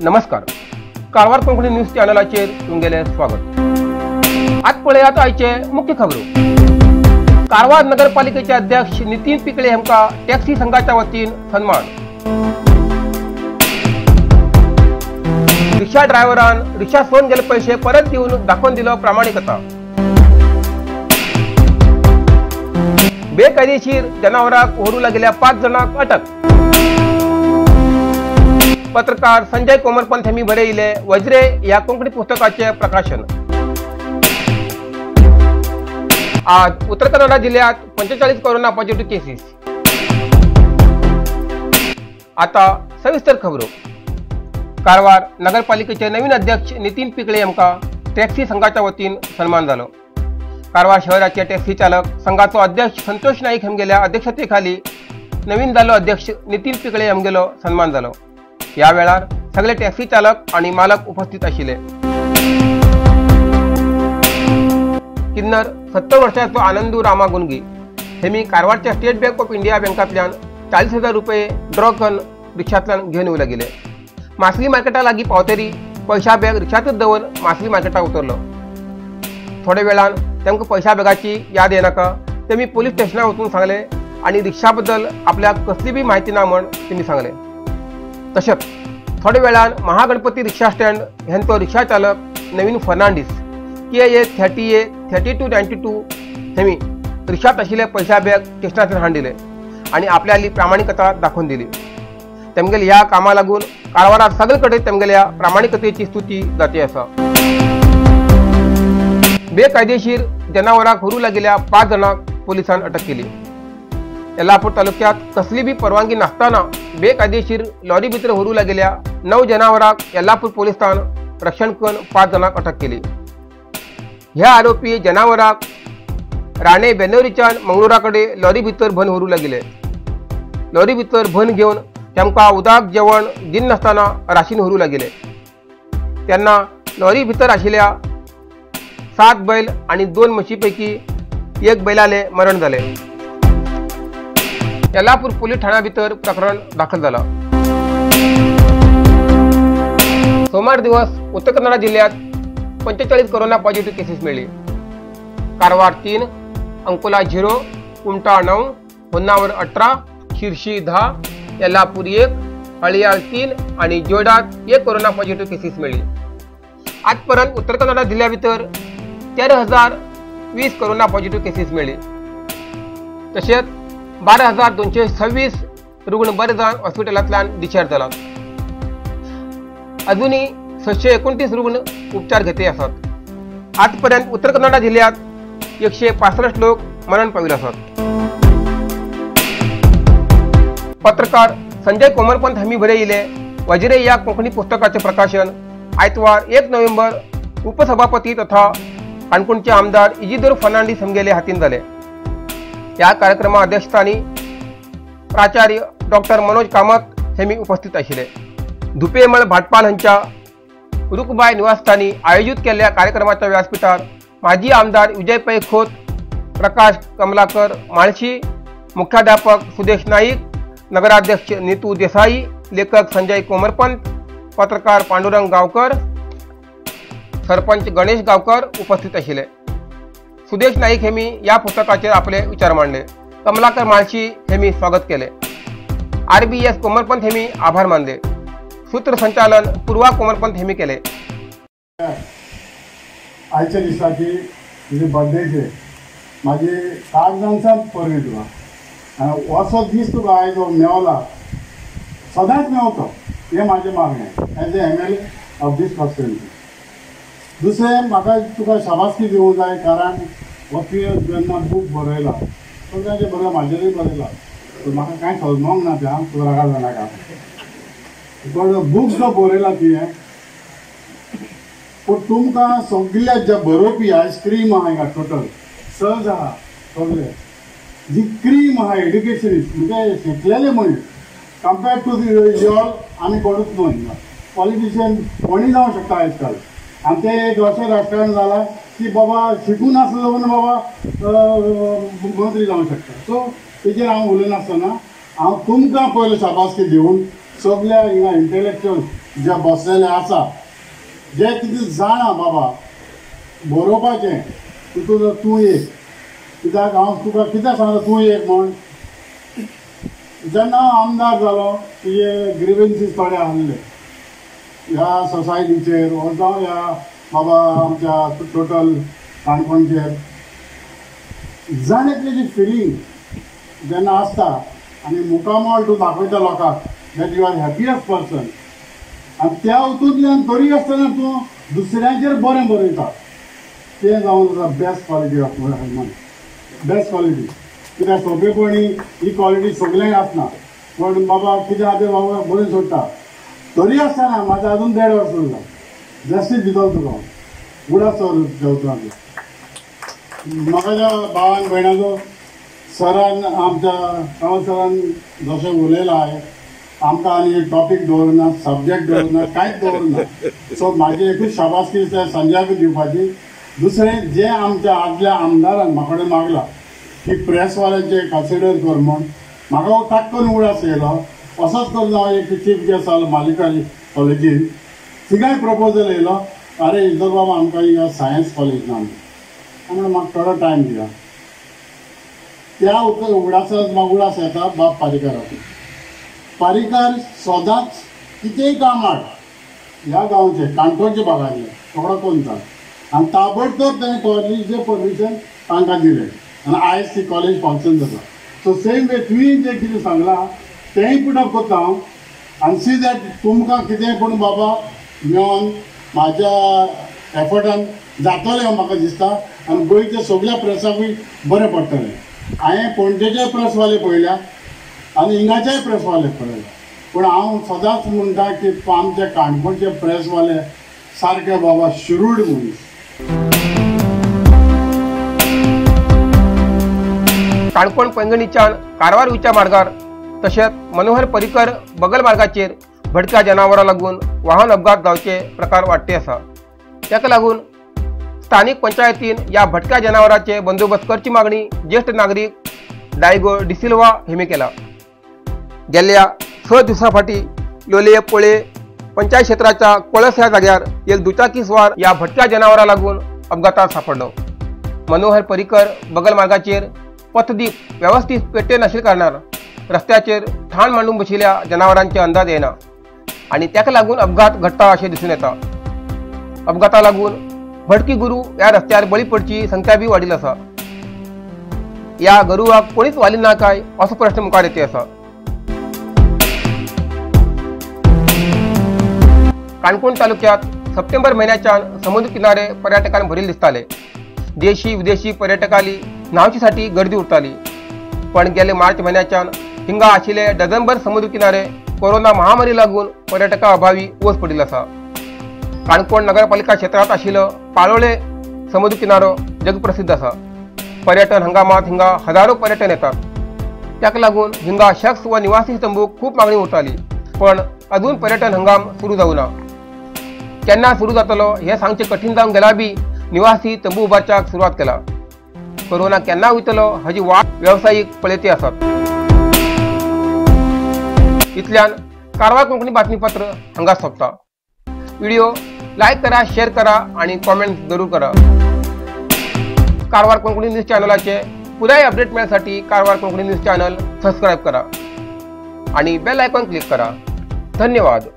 नमस्कार. कारवार कोंकणी न्यूज चॅनलाचेर तुमगेलें स्वागत. आज पळयात आयचे मुख्य खबरो. कारवार नगरपालिकेचे अध्यक्ष नितीन पिकळे हांकां टॅक्सी संघाच्या वतीन सन्मान. रिक्षा ड्रायव्हरान रिक्षा सोडून गेले पैसे परत दिवन दाखोवन दिलो प्रामाणिकता. बेकायदेशीर जनावरांक व्हरूं लागिल्ल्या 5 जाणांक अटक. पत्रकार संजय कोमरपंत हेमी बरयिल्ले वज्रे ह्या कोंकणी पुस्तकाचे प्रकाशन. आज उत्तर कन्नडा जिल्ह्यात 45 कोरोना पॉझिटिव्ह केसीस. आता सविस्तर खबरो. कारवार नगरपालिकेचे नवीन अध्यक्ष नितीन पिकळे हांकां टॅक्सी संघाच्या वतीन सन्मान जालो. कारवार शहराचे टॅक्सी चालक संघाचो अध्यक्ष संतोष नाईक हांगेल्या अध्यक्षतेखाली नवीन जाल्लो अध्यक्ष नितीन पिकळे हांगेलो सन्मान जालो. ह्या वेळार सगळे टॅक्सी चालक आणि मालक उपस्थित आशिल्ले. किन्नर 70 वर्षांचो आनंदू रामा गुंगी हेमी कारवारच्या स्टेट बँक ऑफ इंडिया बँकांतल्यान 40,000 रुपये ड्रॉ करून रिक्षांतल्यान घेवन येवंक लागिल्ले. मासली मार्केटा लागीं पावतरी पैशा बॅग रिक्षांतच दवरून मासली मार्केटाक उतरलो. थोड्या वेळान तांकां पैशा बॅगाची याद येनाका तेमी पोलीस स्टेशनार वचून सांगले आनी रिक्षा बद्दल आपल्याक कसली बी म्हायती ना म्हण तेमी सांगले. तशेंच थोड्या वेळान महागणपती रिक्षा स्टँड ह्यांचो रिक्षा चालक नवीन फर्नांडीस KA 30A 3292 हेमी रिक्षात आशिल्ले पैशा बॅग स्टेशनाचेर हाडून दिले आनी आपल्याली प्रामाणिकता दाखोवन दिली. तेमगेले ह्या कामा लागून कारवारात सगळे कडेन तेमगेल्या प्रामाणिकतेची स्तुती जाती आसा. बेकायदेशीर जनावरांक व्हरूं लागिल्ल्या 5 जाणांक पोलिसान अटक केली. येल्लापूर तालुक्यात कसली बी परवानगी नासतना बेकायदेशीर लॉरी भितर व्हरूं लागिल्ल्या 9 जनावरांक येल्लापूर पोलिसान रक्षण करून 5 जाणांक अटक केली. ह्या आरोपी जनावरांक राणे बेनोरीच्यान मंगळूरा कडेन लॉरी भितर भन व्हरूं लागिल्ले. लॉरी भितर भन घेवन तांकां उदक जेवण दिनासतना राशीन व्हरूं लागिल्ले. तेन्ना लॉरी भितर आशिल्ल्या 7 बैल आनी 2 म्हशी पैकी 1 बैलाले मरण जालें. येल्लापूर पोलीस ठाण्या भितर प्रकरण दाखल जाला. सोमार दिवस उत्तर कन्नडा जिल्ह्यात 45 कोरोना पॉझिटिव्ह केसीस मेळ्ळी. कारवार 3, अंकोला 0, कुमठा 9, होन्नावर 18, शिरशी 10, येल्लापूर 1, हळियाळ 3 आणि जोयडात 1 कोरोना पॉझिटिव्ह केसीस मेळ्ळी. आजपर्यंत उत्तर कन्नडा जिल्ह्या भितर 13,020 कोरोना पॉझिटिव्ह केसीस मेळ्ळी. तशेंच 12,226 रुग्ण बरे जावन हॉस्पिटलांतल्यान डिस्चार्ज जालात. अजूनही 629 रुग्ण उपचार घेते आसात. आजपर्यंत उत्तर कन्नडा जिल्ह्यात 165 लोक मरण पाविल्ले आसात. पत्रकार संजय कोमरपंत हांणी बरयिल्ले वज्रे ह्या कोंकणी पुस्तकाचे प्रकाशन आयतवार 1 नोव्हेंबर उपसभापती तथा काणकोणचे आमदार इजिदोर फर्नांडीस हांगेले हातीन जाले. ह्या कार्यक्रमा अध्यक्षस्थानी प्राचार्य डॉक्टर मनोज कामत हेमी उपस्थित आशिल्ले. धुपेमळ भाटपाल हांच्या रुकबाय निवासस्थानी आयोजित केल्ल्या कार्यक्रमाच्या व्यासपीठार माजी आमदार विजय पै खोत, प्रकाश कमलाकर माळशी, मुख्याध्यापक सुदेश नाईक, नगराध्यक्ष नीतू देसाई, लेखक संजय कोमरपंत, पत्रकार पांडुरंग गावकर, सरपंच गणेश गावकर उपस्थित आशिल्ले. सुदेश नाईक हेमी या पुस्तकाचेर आपले विचार मांडले. कमलाकर माळशी हेमी स्वागत केले. RBS Komarpant Hemi आभार मानले. सूत्रसंचालन पूर्वा कोमरपंत हेमी केले. आयच्या दिसाची तुजी बर्थडेचे म्हाजी 7 जाणांक परबी तुका आनी असो दीस तुका आयज मेवला, सदांच मेवतो हें म्हाजें मागणें as a MLA of this constituency. दुसरें म्हाका तुका शाबासकी दिवंक जाय, कारण हो तुवें जेन्ना बूक बरयला सगळ्यांचें बरयला, म्हाजेरूय बरयला, पूण म्हाका कांय समजोंक ना तें, तूं रागार जानाका. पण बूक जो बरयला तुवें, पूण तुमकां सगल्या जे बरोवपी आयस्क्रीम आहा हिंगा टोटल सहज आहा सगळे जी क्रीम आहा एड्युकेशनिस्ट म्हणजे शिकलेले मनीस कंपेर्ड टू your आमी कोणूच न्हू हिंगा. पॉलिटिशियन कोणीय जावंक शकता आयज काल. आमचें एक अशें राजकारण जालां की बाबा शिकून नासलो म्हूण बाबा मंत्री जावंक शकता. सो तेजेर हांव उलयनासतना हांव तुमकां पयलो शाबासकी दिवन सगल्या हिंगा इंटेलेक्चुअल जे बसलेले आसा जे कितें जाणा बाबा बरोवपाचें तितून तूं एक कित्याक हांव तुका कित्याक सांगता तूं एक म्हण जेन्ना हांव आमदार जालो तुजे ग्रिवन्सीस थोडे आहले ह्या सोसायटीचेर वो जावं ह्या बाबा आमच्या टोटल काणकोणचेर जाण एकल्याची फिलींग जेन्ना आसता आनी मुखामळ तूं दाखयता लोकांक that you are happiest person आनी त्या हितूंतल्यान तरी आसतना तूं दुसऱ्यांचेर बरें बरयता तें जावन आसा best quality of human best quality. कित्याक सोंपेपणी ही क्वॉलिटी सगल्यांक आसना पूण बाबा कितें आहा तें बाबा बरें सोडटा तरी आसतना म्हाजें अजून 1.5 वर्स उरला जास्तीत दितलो तुका उडास जेवता म्हाका ज्या भावान भयणाचो सरान आमच्या रावत सरान जशें उलयलां आहे आमकां आनी टॉपीक दवरुना सब्जेक्ट दवरुना कांयच दवरुना सो म्हाजी एकूच शाबासकी त्या संजयाकूच दिवपाची. दुसरें जें आमच्या आदल्या आमदारान म्हाका कडेन मागलां की प्रेसवाल्यांचे कन्सिडर कर म्हूण म्हाका ताक्कून उडास येयलो असोच करून हांव एक चीफ गेस्ट जालो मालिका कॉलेजीन थिंगाय प्रपोजल येयलो अरे इजर बाबा आमकां हिंगा सायन्स कॉलेज ना म्हणून म्हाका थोडो टायम दिया त्या उडासांत म्हाका उडास येता बाब पारीकराचो. पारीकर सदांच कितेंय काम हाड ह्या गांवचे काणकोणच्या भागांतले रोखडो कोनता आनी ताबडतोब ताणें कॉलेजीचें परमिशन तांकां दिलें आनी आयज ती कॉलेज फंक्शन जाता. सो सेम वे तुवें जें कितें सांगलां तेंय पुट अप करता हांव आनी सी that तुमकां कितेंय पूण बाबा मेळोन म्हाज्या एफर्टान जातलें म्हाका दिसता आनी गोंयच्या सगळ्या प्रेसाकूय बरें पडटलें. हांवें पणजेचे प्रेसवाले पळयल्या आनी हिंगाचेय प्रेसवाले पळयल्या पूण हांव सदांच म्हणटा की आमचे काणकोणचे प्रेसवाले सारके बाबा शिरूड मनीस. काणकोण पैंगणीच्यान कारवार वयच्या मार्गार तशेंच मनोहर पर्रीकर बगल मार्गाचेर भटक्या जनावरां लागून वाहन अपघात जावचे प्रकार वाडटे आसा. ताका लागून स्थानीक पंचायतीन ह्या भटक्या जनावरांचे बंदोबस्त करची मागणी ज्येष्ठ नागरीक डायगो डिसिल्वा हेमी केला. गेल्या 6 दिवसां फाटीं लोलये पोळे पंचायत क्षेत्राच्या कोळस ह्या जाग्यार एक दुचाकी स्वार ह्या भटक्या जनावरां लागून अपघातात सापडलो. मनोहर पर्रीकर बगल मार्गाचेर पथदीप वेवस्थीत पेटे नाशिल्ल्या कारणान रस्त्याचेर ठाण मांडून बशिल्ल्या जनावरांचे अंदाज येना आनी ताका लागून अपघात घडटा अशें दिसून येता. अपघाता लागून भटकी गुरू ह्या रस्त्यार बळी पडची संख्या बी वाडिल्ली आसा. ह्या गोरवाक कोणीच वाली ना काय असो प्रश्न मुखार येते आसा. काणकोण तालुक्यात सप्टेंबर म्हयन्याच्यान समुद्र किनारे पर्यटकांक भरिल्ले दिसताले. देशी विदेशी पर्यटकांली न्हावचेसाठी गर्दी उरताली पण गेले मार्च म्हयन्याच्यान हिंगा आशिल्ले डझनभर समुद्र किनारे कोरोना महामारी लागून पर्यटका अभावी ओस पडिल्लो आसा. काणकोण नगरपालिका क्षेत्रांत आशिल्लो पाळोळे समुद्र किनारो जगप्रसिद्ध आसा. पर्यटन हंगामात हिंगा हजारो पर्यटन येतात. ताका लागून हिंगा शख्स व निवासी तंबूक खूब मागणी उरताली पण अजून पर्यटन हंगाम सुरू जावना. केन्ना सुरू जातलो हें सांगचें कठीण जावन गेला बी निवासी तंबू उबारच्याक सुरवात केला. कोरोना केन्ना वयतलो हाजी वाट वेवसायीक पळयती आसात. इतल्यान कारवार कोंकणी बातमीपत्र हांगा सोंपता. व्हिडिओ लायक करा, शेअर करा आणि कॉमेंट जरूर करा. कारवार कोंकणी न्यूज चॅनलाचे पुराय अपडेट मिळण्यासाठी Karwar Konkani news channel subscribe करा आणि बेल आयकॉन क्लिक करा. धन्यवाद.